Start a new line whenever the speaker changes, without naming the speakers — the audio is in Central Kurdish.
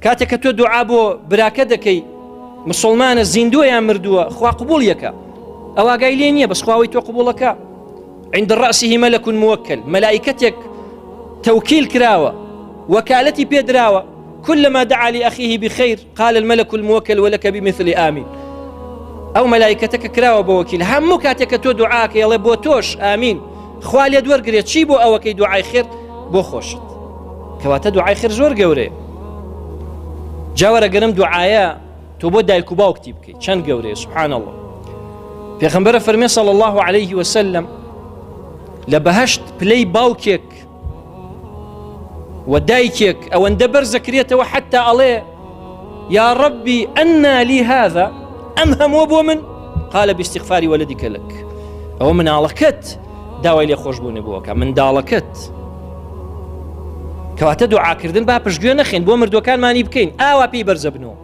کاتێک کە تۆ دوعا بۆ براکە دەکەی مسلمانە زیندووە یان مردووە خوا قبوڵیەکە ئەو ئاگای لێ نییە بەس خواوەی تۆ قبوڵەکە عند رأسه ملك موكل ملائكتك توكيل کراوە وەکالەتی پێدراوە كلما دعا لأخيه بخير قال الملك الموكل ولك بمثل آمين ئەو مەلایکەتە کە کراوە بە وەکیل هەموو کاتێک کە تۆ دوعاکەی ئەڵێ بۆ تۆش ئامین خوا لێت وەرگرێت چی بۆ ئەوەکەی دوعای خێر بۆ خۆشت کەواتە دوعای خێر زۆر گەورەیە جاوەرە گەرم دوعاە تۆ بۆ دایک و باوکتی بکەیت چەند گەورەیە سبحان الله پێخەمبەرە فەرمێ صلی الله عليه وسلم لە بەهشت پلەی باوکێک و دایکێک ئەوەندە بەرزەکرێتەوە حتا ئەڵێ یا ربی أنا لي هذا ئەم هەمووە بۆ من قال باستغفار ولدك لك ئەوە مناڵەکەت داوای لێ خۆشببوونی بۆکە منداڵەکەت کەواتە دوعاکردن با پشتگوێ نەخین بۆ مردوەکانمانی بکەین ئاوا پێی بەرزەبنەوە.